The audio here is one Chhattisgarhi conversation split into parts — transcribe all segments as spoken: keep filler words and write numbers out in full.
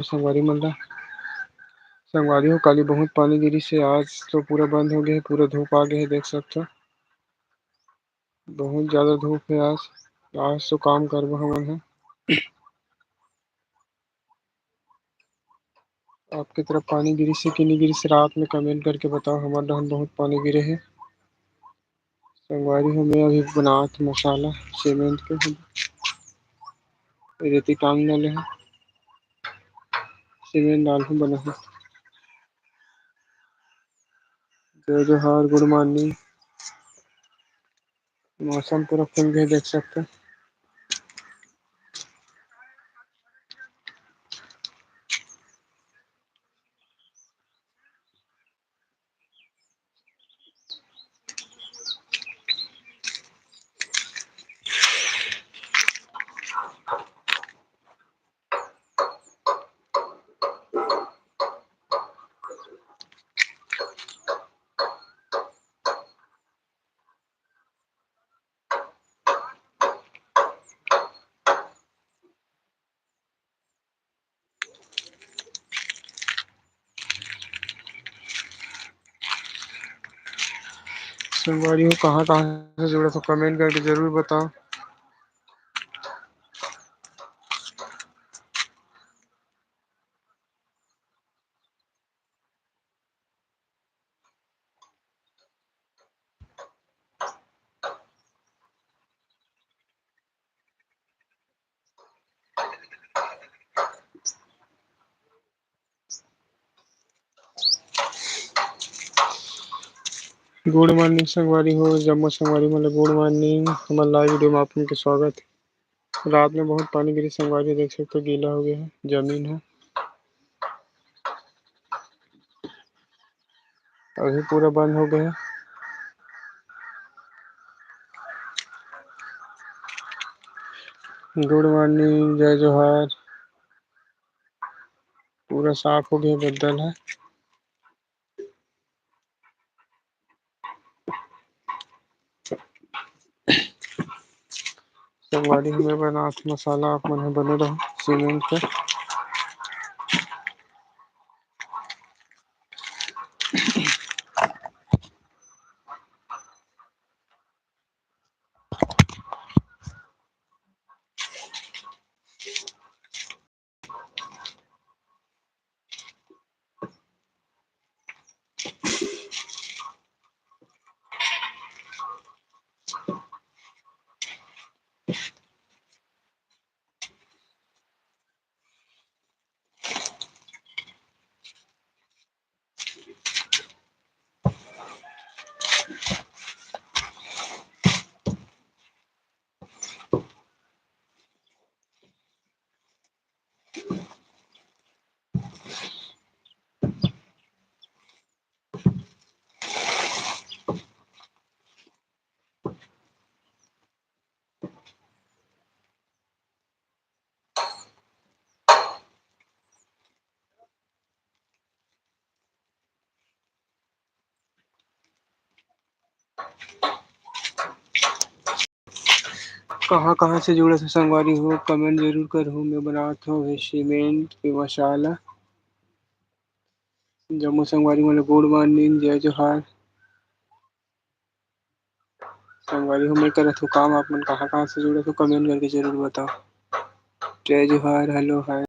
संगवारी मन ला। संगवारी हो, काली बहुत पानी गिरिस हे, आज तो पूरा बंद हो गए हे, पूरा धूप आ गए हे, देख सकथो बहुत ज्यादा धूप हे आज। आज तो काम करबो हमन ह। आपके तरफ पानी गिरिस हे कि नहीं गिरिस हे, रात में comment करके बताओ। हमर डहन बहुत पानी गिरे हे। संगवारी हो, मैं अभी बनात मसाला सीमेंट के, रेती टांग डाले हे, सीमेंट डाल के बना हे। जय जोहार, good morning। मौसम पूरा खुल गए, देख सकते हैं। संगवारी हो, कहाँ कहाँ से जुड़े हो, comment करके जरूर बताओ। Good morning संगवारी हो, जम्मो संगवारी मन ल good morning। हमर live video में आप मन के स्वागत हे। रात में बहुत पानी गिरी संगवारी, देख सकते हो गीला हो गया है जमीन है, अभी पूरा बंद हो गया है। Good morning, जय जोहार। पूरा साफ हो गया, बदल है। संगवारी हो, मैं बनात मसाला, आप मन ह बने रहो सीमेंट के। कहाँ कहाँ से जुड़े हो संगवारी हो, comment जरूर करहु। मैं बनात हूँ सीमेंट के मसाला। जम्मो संगवारी मन ल good morning, जय जोहार। संगवारी हो, मैं करत हूँ काम, आप मन कहाँ कहाँ से जुड़े हो, comment करके जरूर बताओ। जय जोहार, hello, hi।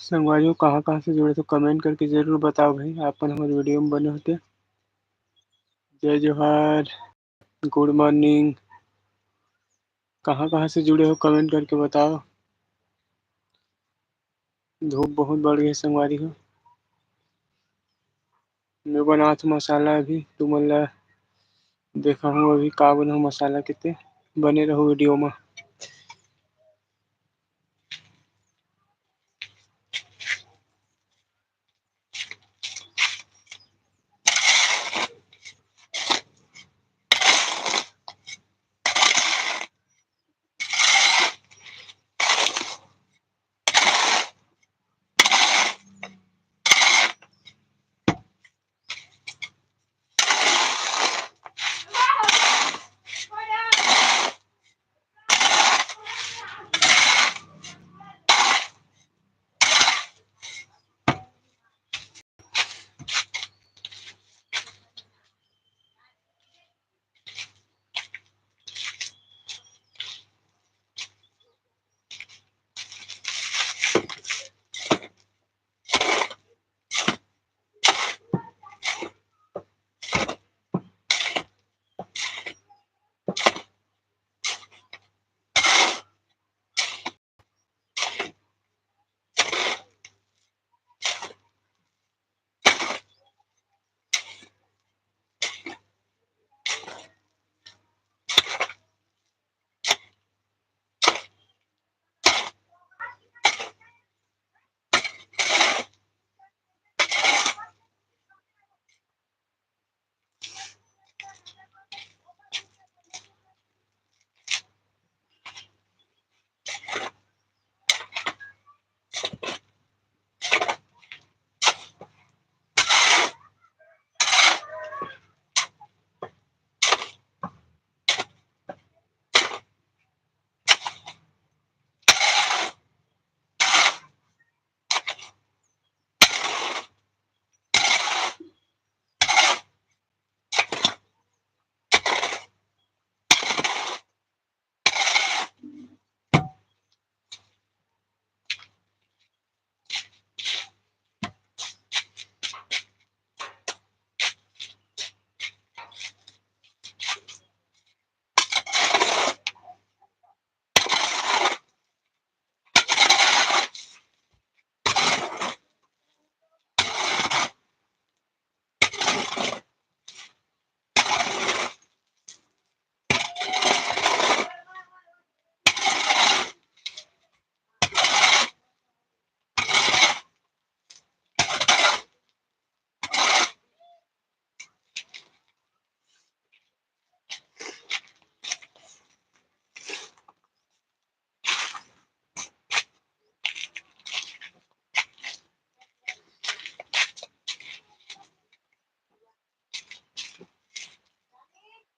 संगवारी हो, कहाँ कहाँ से जुड़े हो, comment करके जरूर बताओ भाई, आप मन हमर video में बने होते। जय जोहार, good morning। कहाँ कहाँ से जुड़े हो, comment करके बताओ। धूप बहुत बढ़ गई संगवारी हो। मैं बनात हूँ मसाला, अभी तुमन ला देखाहूँ अभी का बनाहूँ मसाला के, ते बने रहो video में।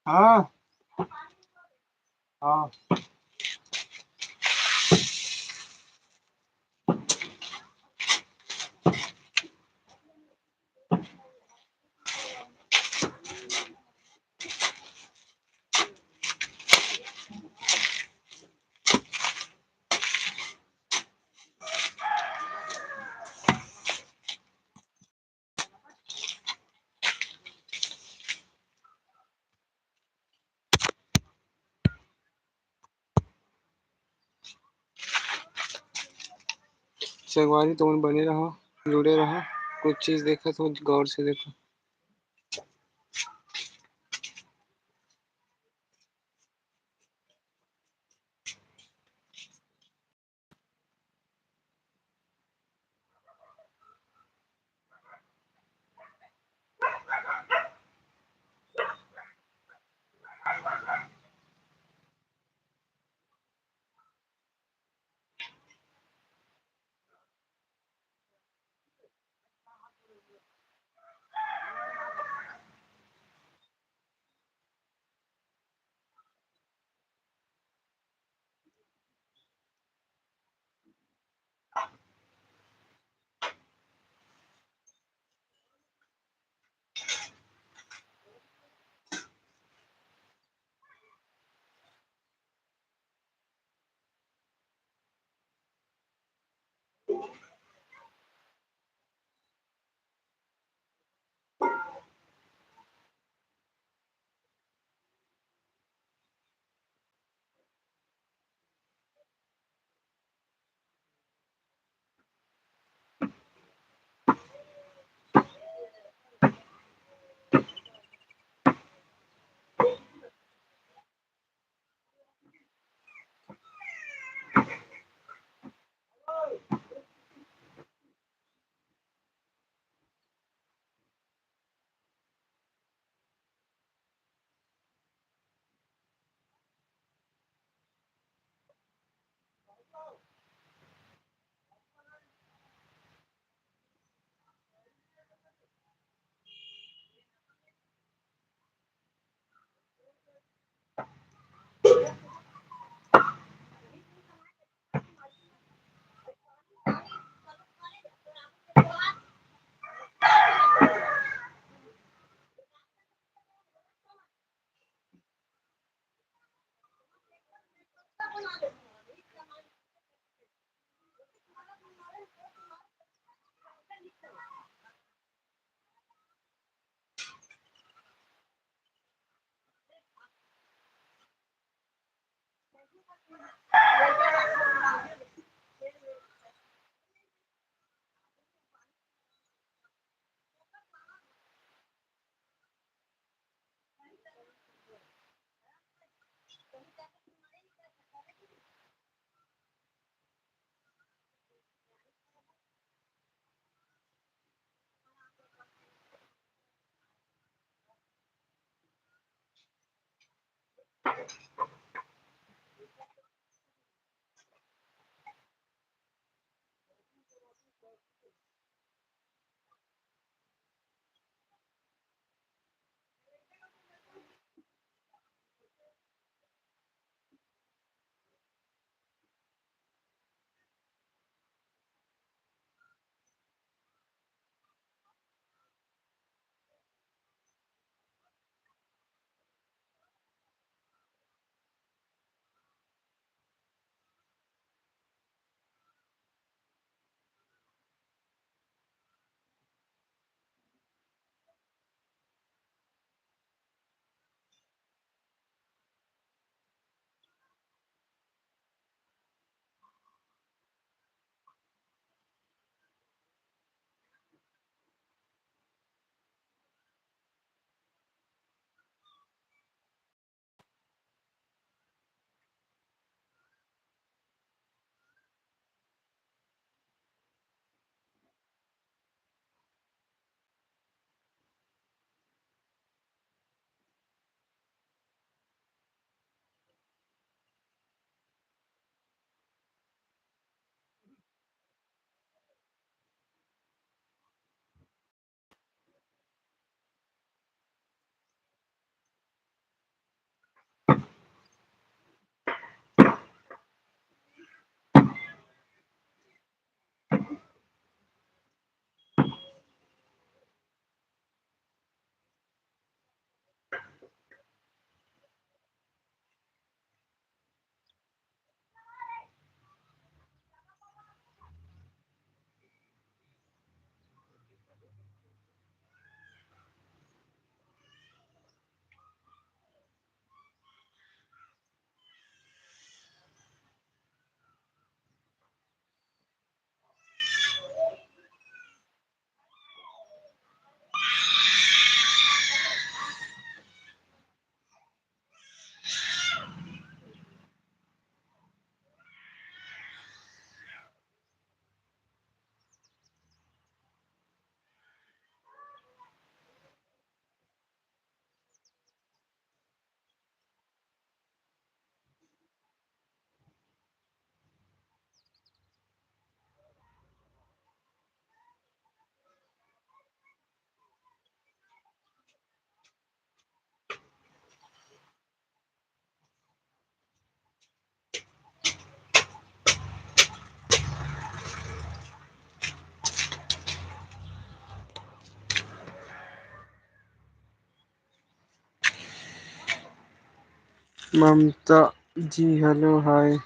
हाँ। हाँ। संगवारी, तुमन बने रहा, जुड़े रहा, कुछ चीज देखत हो, गौर से देखो। ममता जी, hello, hi।